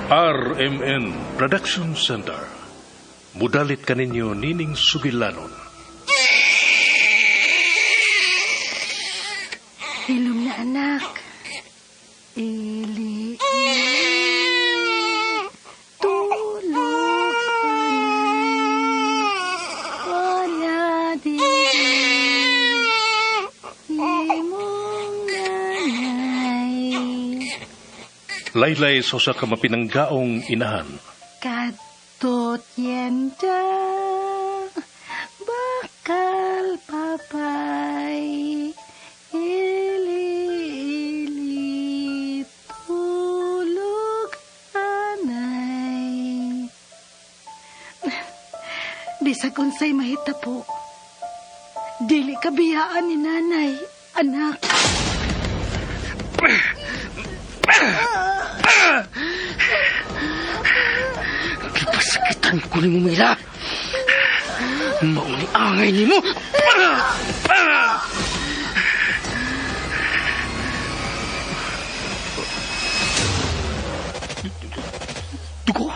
RMN Production Center. Mudalit kaninyo nining sugilanon. Hilom na, anak. Ili, ili, tulog anay, wala diri, imong nanay. Laylay sa usa ka mapinanggaong inahan. Kadtot yenda, bakal papay, ili, ili, tulog anay. Bisag unsay mahitabo, dili ka biyaan ni nanay, anak. Gipasakitan ko ni mo, Mila. Mauni angay ni mo. Dugo!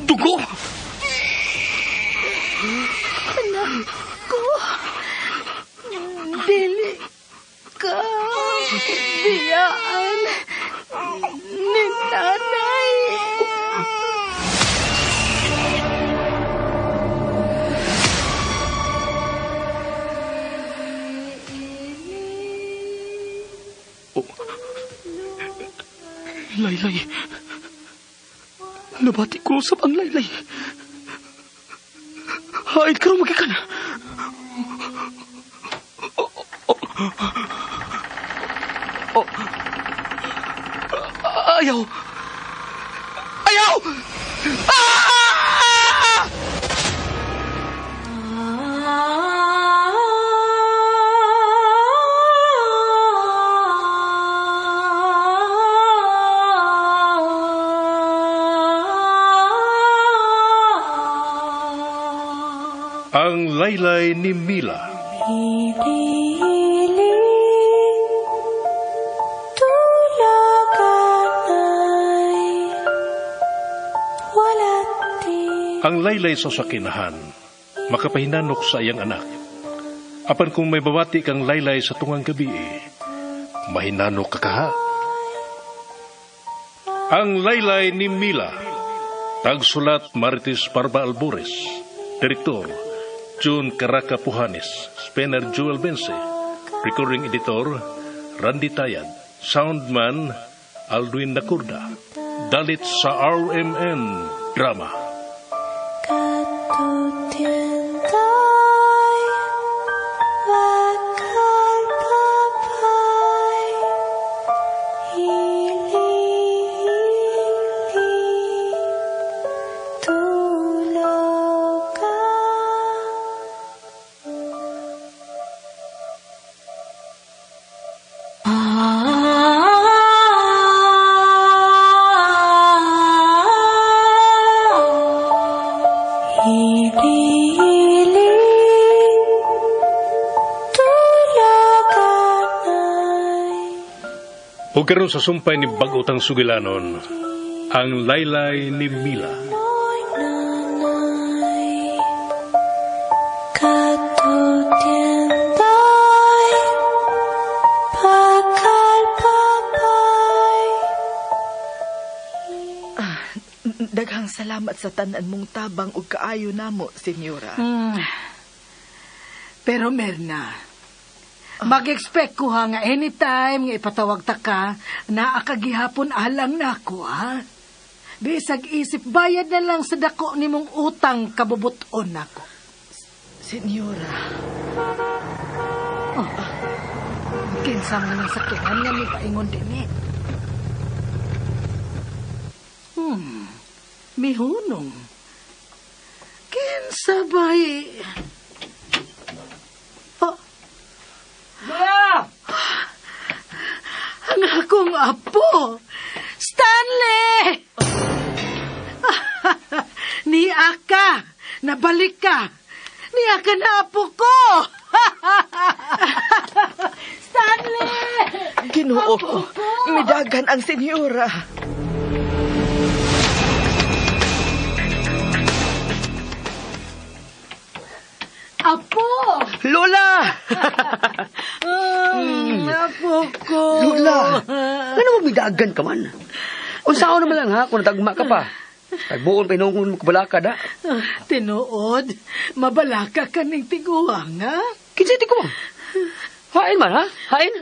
Dugo! Anak ko, dili ka biyaan ni nanay. Oh. Laylay. Nabati ko usab ang laylay. Hain karon magikan. Oh, oh, oh. Ayaw. Ayaw! Ah! Ang laylay ni Mila. Ang laylay sa sakinahan, makapahinanok sa iyang anak. Apan kung may babati kang laylay sa tungang gabi, mahinanok ka kaha. Ang laylay ni Mila. Tagsulat Marites Parba Albores. Direktor June Caraca Puhanes. Spenner Joel Bense. Recording editor Randy Tayad. Soundman Aldwin Nakurda. Dalit sa RMN Drama. Ug karon sa sumpay ni bag-otang sugilanon, ang laylay ni Mila. Daghang salamat sa tanan mong tabang ug kaayo namo, senyora. Pero Merna, mag-expect ko ha nga anytime nga ipatawag ta ka, naa ka gihapon alang nako ha. Bisag isip bayad na lang sa dako nimong utang kabubuton nako. Senyora. Oh. Kinsa man ang sakyanan nga mipaingon dinhi. Mihunong. Kinsa ba'y... Oh. Lola! Ang akong apo! Stanley! Niya ka! Nabalik ka! Niya ka na apo ko! Stanley! Ginoo ko, midagan ang senyora. Apo! Lola! Apo ko! Lola! Ano mo midagan ka man? Unsaon naman lang ha, kung natagma ka pa. Tagbuon pa inuong magbalakad ha. Tinuod, mabalaka ka ning tiguang ha? Kinsay ti ko bang? Hain man ha? Hain?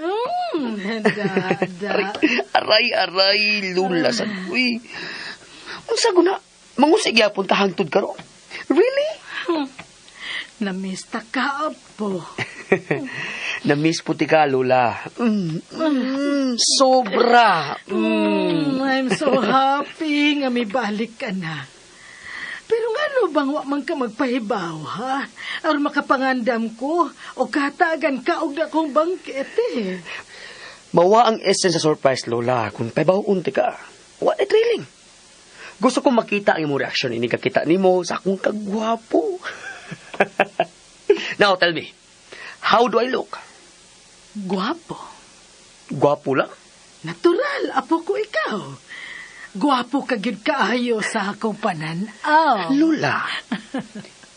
Dada. Aray, aray, Lola sa uy. Unsa guna? Mangusig yapon ta hangtod karo. Really? Namista ka, apo. Na-miss puti ka, Lola. Sobra. I'm so happy nga may balik ka na. Pero ngano bang wa man ka magpahibaw, ha? Aron makapangandam ko o katagan ka og dakong bangkete. Mawa ang essence sa surprise, Lola. Kung pahibaw unti ka, what a thrilling. Gusto kong makita ang imong reaksyon ini kakita nimo sa akong kagwapo. Now, tell me, how do I look? Gwapo. Gwapo lang? Natural, apo ko ikaw. Gwapo ka gyud kaayo sa akong pananaw. Lola,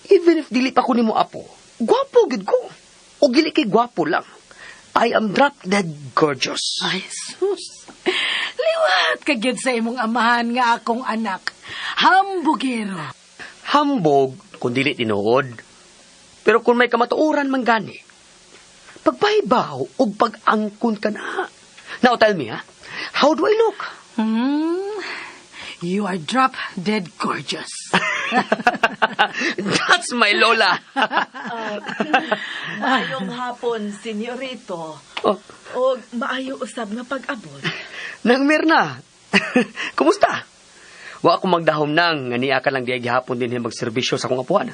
even if dili pa ko nimo apo, gwapo gyud ko. O dili kay gwapo lang. I am drop dead gorgeous. Ay, sus. Liwat ka gyud sa imong amahan nga akong anak. Hambugero. Hambog kung dili tinuod. Pero kung may kamatuoran man gani, pagpahibaw o pag-angkon ka na. Now tell me, ha? How do I look? You are drop dead gorgeous. That's my Lola. Maayong hapon, senyorito. Oh. O maayo usab nga pag-abot. Nang Mirna. Kumusta? Wa ako magdahom nang nga niya ka lang diay gihapon din magserbisyo sa akong apuan.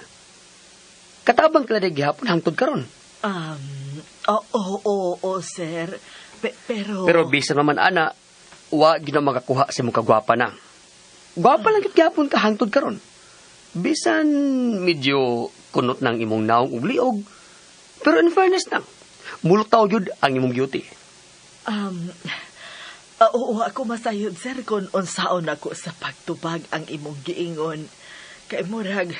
Katabang ka lang gihapon hangtod karon. Oo, sir. Pero... Pero bisan naman ana, wa gid na makakuha sa imong kagwapa na. Gwapa lang gid gihapon ka hangtod karon. Bisan medyo kunot ng imong naong ug liog. Pero in fairness nang, mulutaw gyud ang imong beauty. Oo, ako masayod, sir, kung unsaon ako sa pagtubag ang imong giingon. Kay murag,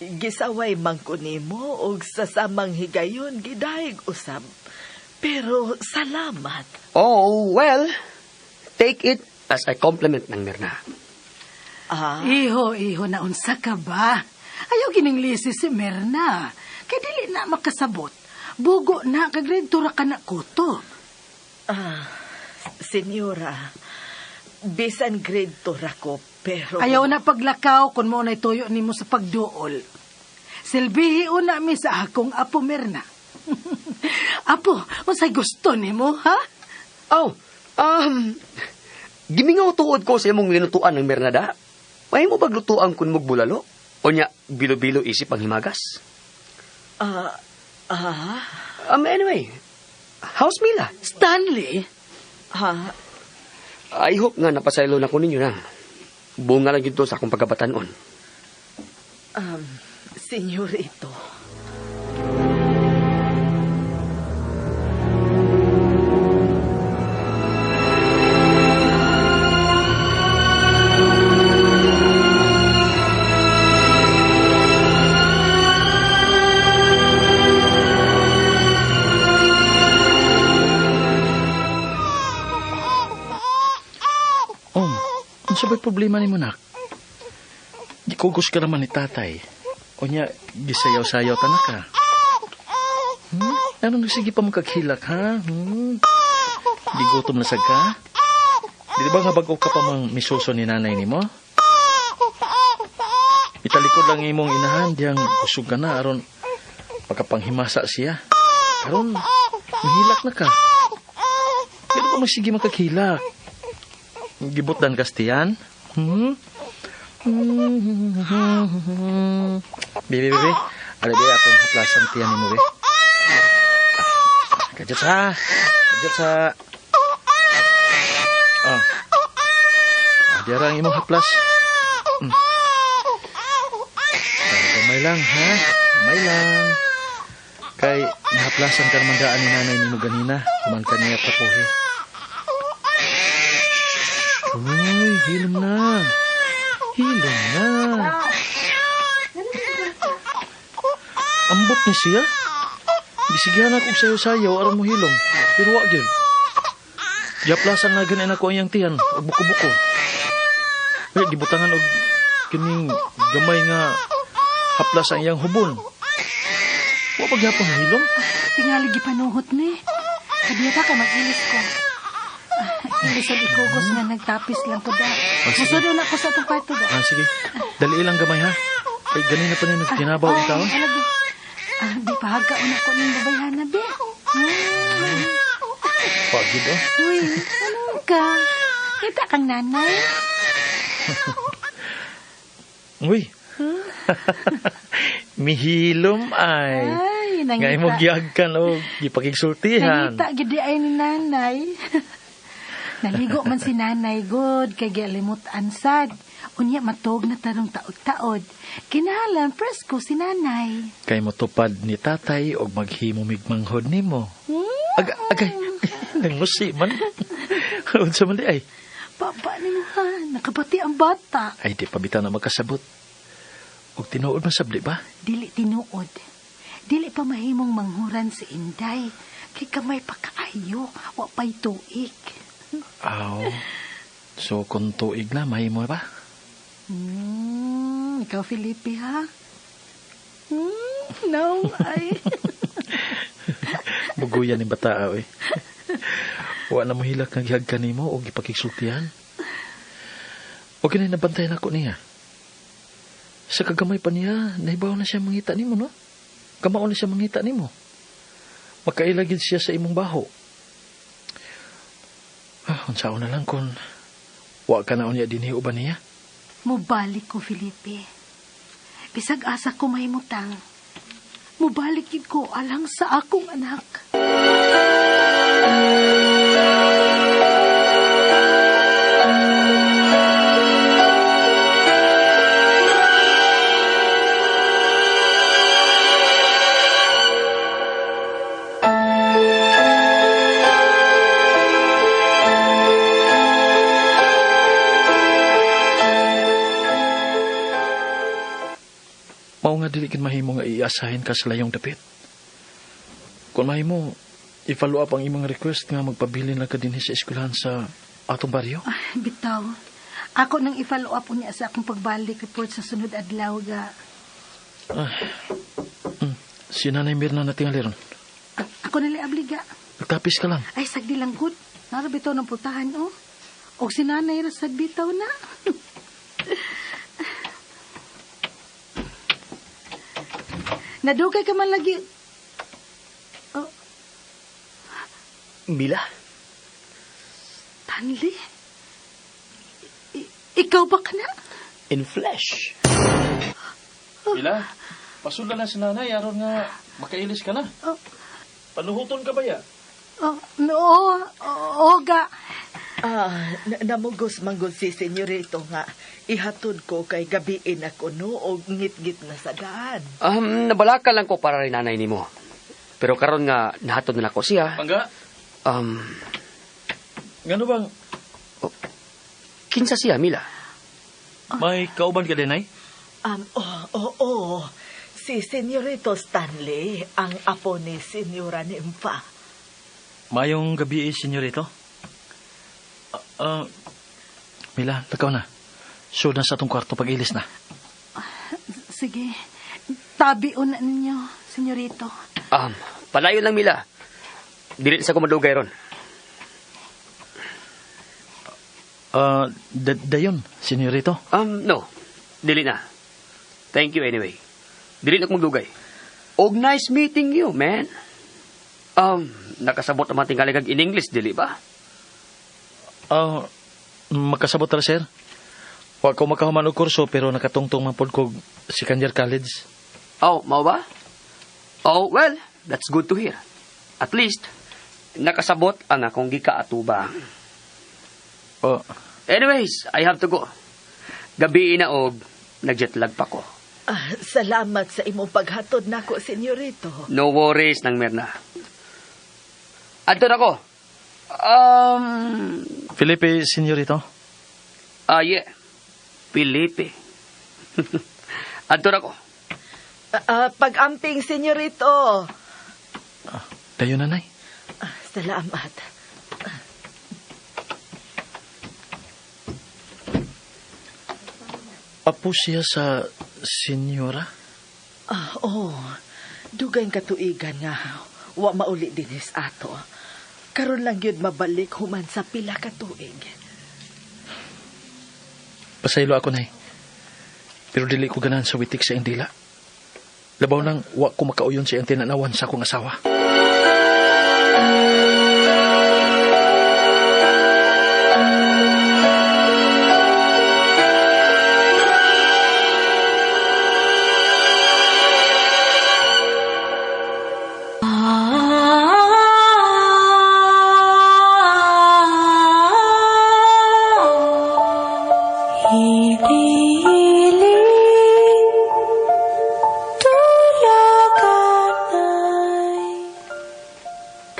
gisaway man ko nimo og sa samang higayon gidayeg usab. Pero salamat. Oh, well, take it as a compliment ng Mirna. Ah. Iho, iho, naunsa ka ba? Ayaw gininglisi si Mirna. Kay dili na makasabot. Bugo na, kag-grade 2 ra ka na kutob. Ah, senyora, bisan grade 2 ra ko, pero... Ayaw na paglakaw kung mo na'y tuyo nimo sa pagduol. Silbihi una mi sa akong apo Mirna. Apo, unsay gusto nimo, ha? Oh, gimingaw tuod ko sa imong linutuan ng Mirna da. May mo baglutuan kun mugbulalo? O nya, bilo-bilo isip ang himagas? Anyway, how's Mila? Stanley? Ha? I hope nga napasaylo na ko ninyo na. Bunga lang yun to sa akong pagkabatanon. Senyorito. Oh, unsa ba'y problema nimo, nak? Gikugos ka naman ni tatay. O niya, gisayaw-sayaw ta na ka. Ano nagsige pa mo kaghilak, ha? Gigutom na sad ka? Di ba nga bago ka pa mang misuso ni nanay nimo? Italikod lang imong inahan, diyang busog ka na, aron pagkapanghimasa siya. Aron, mahilak na ka. Pero ba magsige makaghilak? Gibutan kastiyan? Bibi, bibi. Ala, bibi, atong haplasan tiyan ni mo, bibi. Kajot sa. Kajot sa. Oh. Diara ang imong haplas. Gamay lang, ha? Gamay lang. Kay, nahaplasan ka naman daan ni nanay ni mo ganina. Human ka niya papuhi. Uy, Hilom na. Hilom na. Ambot ni siya. Gisigihan ako sayo-sayo aron mo hilom. Pero wa gyud. Giaplasan na ganin ako ang iyang tiyan og buko-buko. Kaya gibutangan og kining gamay nga haplas ang iyang hubon. Wa pa gyapon hilom. Tingali gipanuhot ni. Kadiyata ka mag-ilis ko. Ilis ang ikugos nga nagtapis lang ko da. Ah, sige. Musudo na ko sa atong kwarto da. Ah, sige. Dali lang gamay ha. Kay ganina pa ni nagtinabaw ang tao. Alagi. Ah, di pa hagkaon ako ning babayhana, be. Pagid oh. Uy, ano ka? Kita kang nanay. Uy. Mihilom ay. Ay, Nga nangita. imong gihagkan og gipakigsultihan. Nangita gid ay ni nanay. Naligo man si nanay good kay gilimot ansad. Unya matog na tarong taod-taod. Kinahanglan presko si nanay. Kay motupad ni tatay og maghimo migmanghod nimo. Aga, agay. Nangusi man. Unsa man di ay? Papa nimo ha, nakabati ang bata. Ay di pa bitaw na magkasabot. Og tinuod man sabli ba? Dili tinuod. Dili pa mahimong manghuran si Inday. Kay kamay pa kaayo, wa pa'y tuig. Aw. So kung tuig na mahimo ba? Ikaw, Felipe, ha? No, ay. Muguyan ni bata oy. Wa na mohilak nga gihagkan nimo og gipakigsultihan. Og kini nabantayan ako niya. Sa kagamay pa niya, nahibaw na siya mangita nimo, no? Kamao na siya mangita nimo. Makaila gid siya sa imong baho. Ah, unsaon na lang kung wa ka na unya dinhi uban niya. Mubalik ko, Felipe. Bisag asa ko mahimutang. Mubalik gid ko alang sa akong anak. Mao nga dili kin mahimo nga iasahin ka sa layong dapit. Kung mahimo, i-follow up ang imong request nga magpabilin lang ka dinhi sa eskwelahan sa atong baryo. Ay, bitaw. Ako nang i-follow up unya sa akong pagbalik report sa sunod adlaw ga. Si Nanay Mirna na tingali ron. Ako nila abliga. Nagtapis ka lang. Ay, sagdi lang gud. Nara bitaw ng putahan, oh. Og si nanay ra sad bitaw na. Nadugay ka man lagi. Oh, Mila? Stanley? Ikaw ba ka na? In flesh. Mila, pasula na si nanay aron nga makailis ka na. Oh. Panuhuton ka ba ya? Oh, no, oh, ga. Ah, namugos manggod si senyorito nga ihatod ko kay gabiin ako no og ngitngit na sa daan. Nabalaka lang ko para rin nanay nimo. Pero karon nga nahatod na nako siya. Pangga, ngano bang Kinsa siya, Mila? may kauban ka din ay? Oh. Si senyorito Stanley ang apo ni senyora Nympha. Mayong gabi eh, senyorito. Mila, lakaw na. Sure na sa atong kwarto pag-ilis na. Sige. Tabi una ninyo, senyorito. Palayo lang, Mila. Dili sa ko madugay ron. Dayon, senyorito. No. Dili na. Thank you anyway. Dili na ko magdugay. Og nice meeting you, man. Nakasabot naman tingali kag in English, dili ba? Makasabot ra, sir. Wa ko makahuman og kurso pero nakatungtong man pod kog second year college. Oh, mao ba? Oh, well, that's good to hear. At least, nakasabot ang akong gikaatubang. Oh. Anyways, I have to go. Gabi na og nagjetlag pa ko. Ah, salamat sa imong paghatod nako, senyorito. No worries nang Mirna. Adto na ko. Felipe, senyorito. Ah, yeah. Felipe. Adto ra ko. Pag-amping, senyorito. Dayon na, Nay. Salamat. Apo siya sa senyora? Oh. Dugay katuigan nga. Wa mauli dinis ato. Karon lang yun mabalik human sa pila ka tuig. Pasaylo ako, Nay. Pero dili ko ganahan sa witik sa iyang dila. Labaw nang wa ko makauyon sa iyang tinanawan sa akong asawa.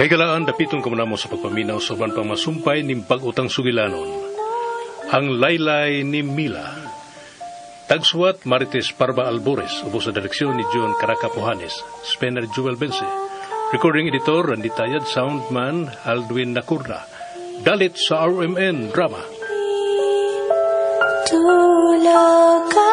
Kay galaan dapiton ko mo sa pagpaminaw sa uban pang masumpay ning bag-utang sugilanon. Ang Laylay ni Mila. Tagsuwat Marites Parba Albores, ubos sa direksyon ni John Caracapohanes, Spencer Jewel Bense. Recording editor Randy Tayad, soundman Aldwin Nakurna. Dalit sa RMN Drama. Tulagan.